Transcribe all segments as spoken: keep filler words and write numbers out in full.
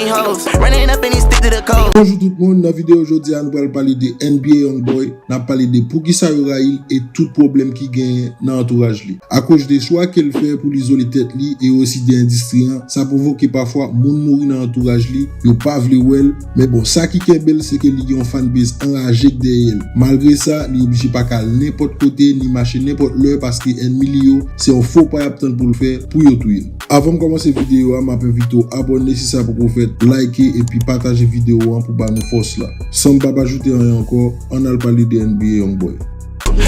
Hoes running up in these stick to the cold. Bonjou tout moun, nan videyo jodi a nou pral pale de N B A Youngboy, n ap pale de poukisa yo rayi l e tout pwoblèm ki genyen nan antouraj li. Akoz de chwa ke l fè pou l izole tèt li e osi de endistri an, sa pwovoke pafwa moun mouri nan antouraj li, yo pa vle wè l, men bon, sa ki kenbe l se ke li gen yon fanbase anraje k dèyè l. Malgre sa, li oblije pa ka al nenpòt kote ni mache nenpòt lè paske ènmi li yo, se yon fo pa y ap tann pou l fè pou yo touye l. Avan m kòmanse videyo a, m ap envite w abòne si sa poko fèt, like epi pataje videyo an pou ba nou fòs la. San m p ap ajoute anyen ankò, ann al pale de N B A Youngboy.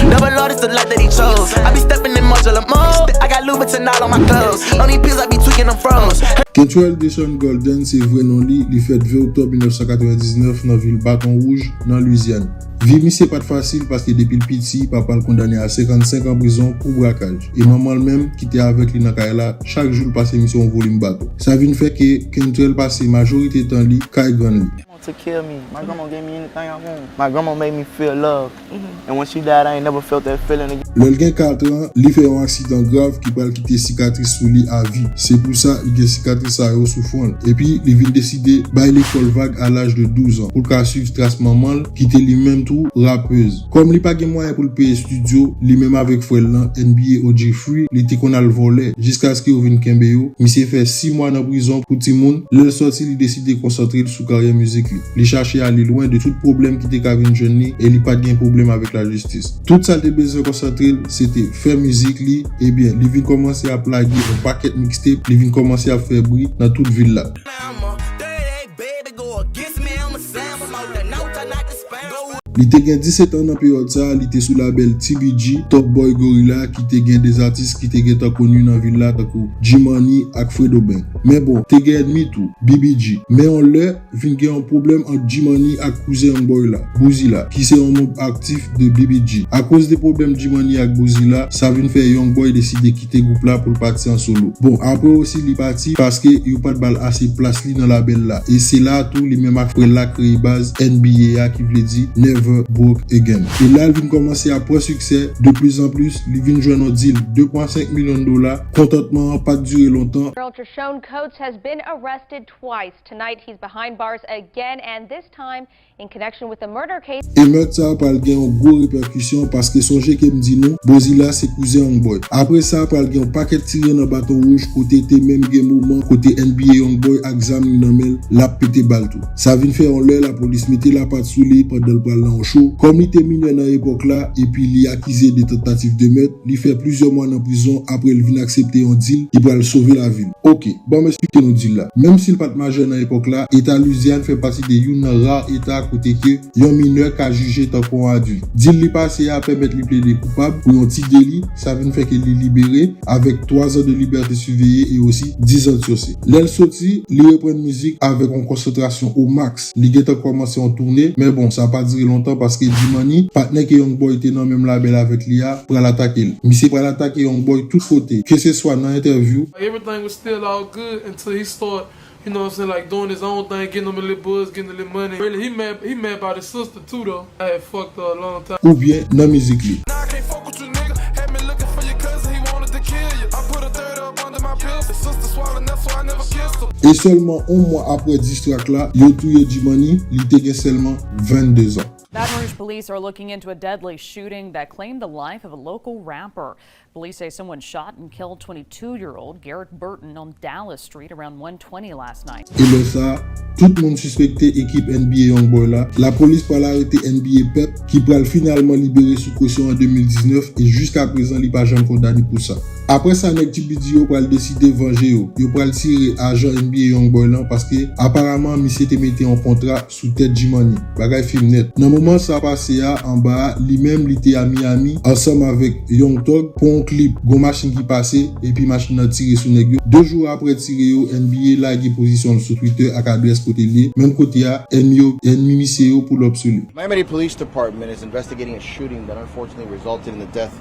Never Lord is the life that he chose. I be stepping in Marshall Mo. I got Louis Vuitton all on my clothes. Only pills I be tweaking them froze. Kentrell Deshaun Golden se vrè non li, li fèt ven oktòb mil nèf san katrevendiznèf nan vil Baton Rouge, nan Lwizyàn. Vi misye pa t fasil paske depi l piti, papa l kondane a senkannsenk an prizon pou brakaj. E manman l menm, ki te avèk li nan kay la, chak jou l pase misye yon volim baton. Sa vin fè ke Kentrell pase majorite tan li kay grann li. To kill me. My grandma gave me anything I want. My grandma made me feel love. And when she died, I ain't never felt that feeling again. Lè l gen kat an, li fè yon aksidan grav ki pral kite sikatris sou li a vi. Se pou sa, li gen sikatris sa yo sou fwon l. Epi, li vin deside bay lekòl vag a laj de douz an pou l ka swiv tras manman l, ki te li menm tou rapèz. Kòm li pa gen mwayen pou l peye estidyo, li menm avèk frè l lan, N B A O G Free, li te konn al vòlè, jiskaske yo vin kenbe yo. Misye fè sis mwa nan prizon pou timoun. Lè l sòti, li deside konsantre l sou karyè mizik li. Li chache ale lwen de tout pwoblèm ki te ka vin jwenn li e li pa t gen pwoblèm avèk lajistis. Tout sa l te bezwen konsantre l, se te fè mizik li. Ebyen, li vin kòmanse ap lage yon pakèt mixtape, li vin kòmanse ap fè bri nan tout vil la. Li te gen disèt an nan peryòd sa a, li te sou labèl T B G, Top Boy Gorilla, ki te gen de atis ki te gentan koni nan vil la, tankou G-Money ak Fredo Bang. Men bon, te gen ènmi tou, B B G. Men yon lè, vin gen yon pwoblèm ant G-Money ak kouzen Youngboy la, Boozy la, ki se yon manm aktif de B B G. Akoz de pwoblèm G-Money ak Boozy la, sa vin fè Youngboy deside kite gwoup la pou l pati an solo. Bon, apre osi li pati paske yo pa t ba l ase plas li nan labèl la. E se la tou li menm ak frè l la kreye baz N B A a, ki vle di Never Broke Again. E la l vin kòmanse ap pran siksè, de plus en plus, li vin jwenn yon deal de pwen senk milyon dola. Kontantman an pa t dire lontan. Girl Trishone Coates has been arrested twice. Tonight, he's behind bars again, and this time in connection with a murder case. E mèt sa a pral gen yon gwo repèkisyon, paske sonje ke m di nou, Boozy la se kouzen Youngboy. Apre sa, pral gen yon pakèt tire nan Baton Wouj, kote te menm gen moman kote N B A Youngboy ak zam li nan men l, l ap pete bal tou. Sa vin fè yon lè lapolis mete lapat sou li pandan l pral nan yon show. Kòm li te minè nan epòk la, epi li akize de tantativ de mèt, li fè plizyè mwa nan prizon apre l vin aksepte yon deal ki pral sove lavi l. Oke, ban m eksplike nou deal la. Menm si l pa t majè nan epòk la, eta Lwizyàn fè pati de youn nan ra eta kote ke yon minè ka jije tankou yon adilt. Deal li pase a pèmèt li plede koupab pou yon ti deli, sa vin fè ke li libere avèk twa zan de libète siveye e osi diz an de sirsi. Lè l soti, li reprann mizik avèk yon konsantrasyon o max. Li gentan kòmanse yon toune, men bon, sa pa dire lontan paske G-Money, patnè ke Youngboy te nan menm labèl avèk li a, pral atake l. Misye pral atake Youngboy tout kote, keseswa nan entèvyou, Like, everything was still all good until he started, you know what I'm saying, like, doing his own thing, getting him a little buzz, getting a little money. Really, he mad, he mad about his sister too, though. I had fucked her a long time. Oubyen nan mizik li. Now I can't fuck with you, nigga. Had me looking for your cousin, he wanted to kill you. I put a third up under my pillow. His sister swallowing, that's why I never kissed her. E sèlman yon mwa apre diss track la, yo touye G-Money, li te gen sèlman vennde zan. Baton Rouge police are looking into a deadly shooting that claimed the life of a local rapper. Police say someone shot and killed twenty-two-year-old Garrick Burton on Dallas Street around one twenty last night. E lè sa a, tout moun sispekte ekip N B A Youngboy la. Lapolis pral arete N B A Pep, ki pral finalman libere sou kosyon an de mil diznèf, e jiska prezan li pa janm kondane pou sa. Apre sa, nèg G B D yo pral deside vanje yo. Yo pral tire ajan N B A Youngboy lan paske aparaman misye te mete yon kontra sou tèt G-Money. Bagay fim nèt. Nan moman sa pase a, anba a, li menm li te a Miami ansanm avèk Young Thug pou yon klip. Gon machin ki pase epi machin nan tire sou nèg yo. De jou apre tire yo, N B A lage pozisyon l sou Twitter ak adrès kote l ye. Menm kote a, ènmi yo, ènmi misye yo pull up sou li. Miami-Dade Police Department is investigating a shooting that unfortunately resulted in the death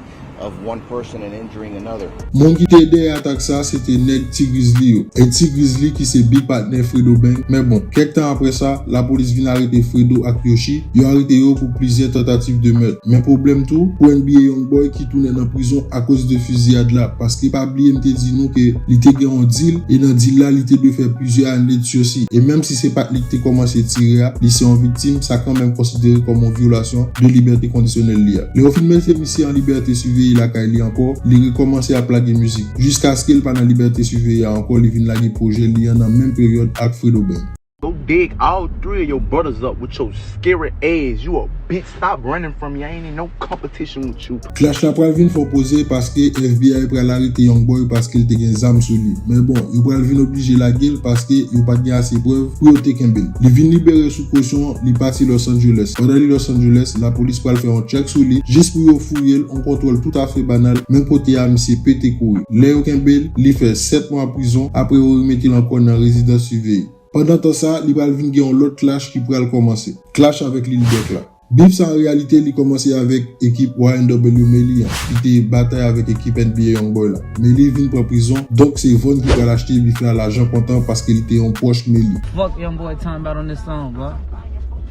of one person and injuring another. Moun ki te dèyè atak sa a se te nèg Ti Grizzly yo. E Ti Grizzly ki se big patnè Fredo Bang. Men bon, kèk tan apre sa, lapolis vin arete Fredo ak Yoshi. Yo arete yo pou plizyè tantativ de mèt. Men pwoblèm tou, pou N B A Youngboy ki tounen nan prizon akoz de fiziyad la. Paske pa bliye m te di nou ke li te gen yon dil, e nan dil la, li te dwe fè plizyè ane de sisi. E menm si se pa t li ki te kòmanse tire a, li se yon viktim, sa kanmenm konsidere kòm yon vyolasyon de libète kondisyonèl li a. Lè yo fin mete misye an libète siveye lakay li ankò, li rekòmanse ap lage mizik. Jiskaske l pa nan libète siveye a ankò, li vin lage pwojè li an nan menm peryòd ak Fredo Bang. Go dig all three of your brothers up with your scary ass. You a bitch. Stop running from me. I ain't in no competition with you. Clash la pral vin fè yon poze paske F B I pral arete Youngboy paske l te gen zam sou li. Men bon, yo pral vin oblije lage l paske yo pa t gen ase prèv pou yo te kenbe l. Li vin libere sou kosyon, li pati Los Angeles. Pandan li Los Angeles, lapolis pral fè yon tchèk sou li jis pou yo fouye l, yon kontwòl toutafè banal, men kote a misye pete kouri. Lè yo kenbe l, li fè sèt mwa prizon, apre yo remete l ankò nan rezidans siveye. Pandan tan sa, li pral vin gen yon lòt clash ki pral kòmanse. Clash avèk Lil Durk la. Bif sa an reyalite li kòmanse avèk ekip Y N W Melly an, ki te batay avèk ekip N B A Youngboy la. Melly vin pran prizon, donk se Von ki pral achte bif la lajan kontan paske li te yon pwòch Melly. Fuck Youngboy talking about on this song, bro.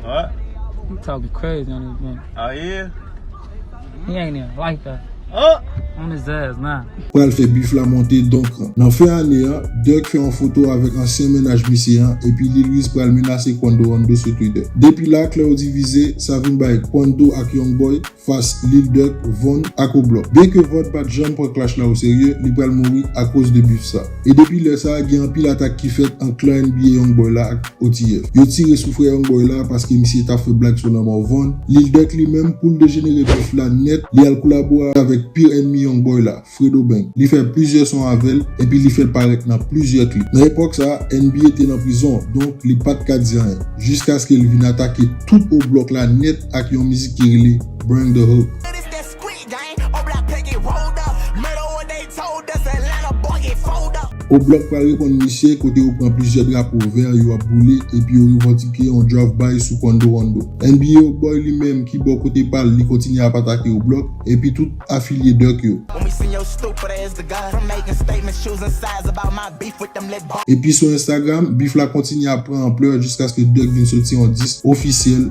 What? He talking crazy on this man. Oh yeah? He ain't even like that. Oh! On his ass now. Pral fè bif la monte, donk nan fen ane an, Durk fè yon foto avèk ansyen mennaj misye an, epi Lil Wiz pral menase Quando Rondo sou Twitter. Depi la, klè yo divize, sa vin bay Quando ak Youngboy fas Lil Durk, Von ak O Block. Byenke Von pa t janm pran clash la o serye, li pral mouri akoz de bif sa. E depi lè sa, gen anpil atak ki fèt ant klan N B A Youngboy la ak O T F. Yo tire sou frè Youngboy la paske misye t ap fè blag sou lanmò Von. Lil Durk li menm, pou l dejenere bif la nèt, li al kolabore avèk pire ènmi Youngboy la, Fredo Bang. Li fè plizyè son avè l, epi li fè l parèt nan plizyè klip. Nan epòk sa, N B A te nan prizon, donk li pa t ka di anyen. Jiskaske l vin atake tout O Block la nèt ak yon mizik ki rele Bring the Hook. It's that street gang. On block, peggy rolled up. Middle what they told us, Atlanta boy get fold up. O Block pral reponn misye kote yo pran plizyè drapo vè yo ap boule epi yo revandike yon drive-by sou Quando Rondo. N B A Youngboy li menm ki bò kote pa l, li kontinye ap atake O Block epi tout afilye Durk yo. When we send your stupid ass to God, I'm making statements, choosing sides about my beef with them lit bars. Epi sou Instagram, bif la kontinye ap pran anplè jiskaske Durk vin soti yon dis ofisyèl.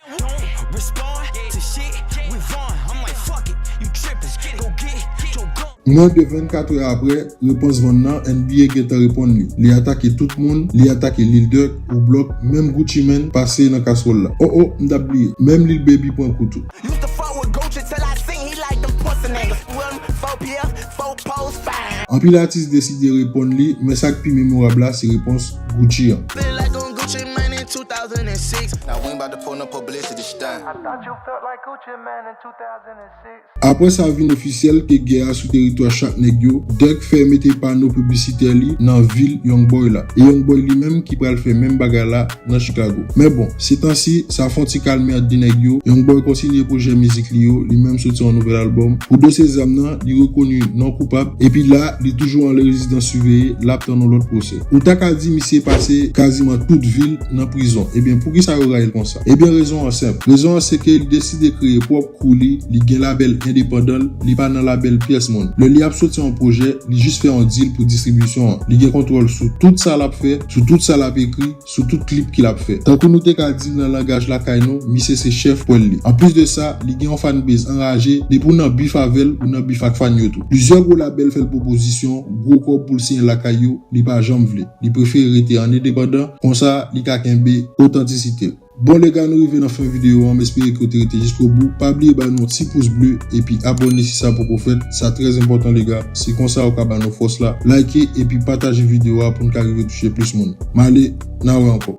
Respond to shit, we won. I'm like, fuck it, you trippin', go get your gun. Mwens de vennkat è apre repons Von nan, N B A gentan reponn li. Li atake tout moun, li atake Lil Durk, O Block, menm Gucci Mane pase nan kaswòl la. Oh oh, m t ap bliye, menm Lil Baby pran kou tou. Used to fuck with Gucci till I seen he like them pussy niggas. Well, four P F, four post fine. Anpil atis deside reponn li, men sa k pi memorab la se repons Gucci an. Feel like on Gucci Mane in two thousand six. Now we ain't about to pull no publicity stunt. I thought you felt like Gucci Mane in two thousand six. Apre sa vin ofisyèl ke gè a sou teritwa chak nèg yo, Durk fè mete pano piblisitè li nan vil Youngboy la. E Youngboy li menm ki pral fè menm bagay la nan Chicago. Men bon, se tansi, sa fè yon ti kalme ant de nèg yo. Youngboy kontinye pwojè mizik li yo, li menm soti yon nouvèl albòm. Pou dosye zam nan, li rekoni non koupab, epi la, li toujou an rezidans siveye, l ap tann yon lòt pwosè. Ou ta ka di misye pase kaziman tout vi l nan prizon. Ebyen, poukisa yo rayi l konsa? Ebyen, rezon an senp. Rezon an se ke li deside kreye pwòp kou li, li gen labèl endepandan l, li pa nan labèl pyès moun. Lè li ap soti yon pwojè, li jis fè yon deal pou distribisyon an. Li gen kontwòl sou tout sa l ap fè, sou tout sa l ap ekri, sou tout klip ke l ap fè. Tankou nou te ka di l nan langaj lakay nou, misye se chèf pwèl li. Anplis de sa, li gen yon fanbase anraje, depi w nan bif avè l, ou nan bif ak fan yo tou. Plizyè gwo labèl fè l pwopozisyon, gwo kòb pou l siyen lakay yo, li pa janm vle. Li prefere rete an endepandan, konsa li ka kenbe otantisite l. Bon, lè gars, nou rive nan fen videyo an, m espere ke w te rete jiskobou. Pa bliye ba nou yon ti pous ble epi abòne si sa poko fèt, sa trè enpòtan, lè gars. Se konsa ou ka ba nou fòs la. Like epi pataje videyo a pou n ka rive touche plis moun. M ale, n a wè ankò.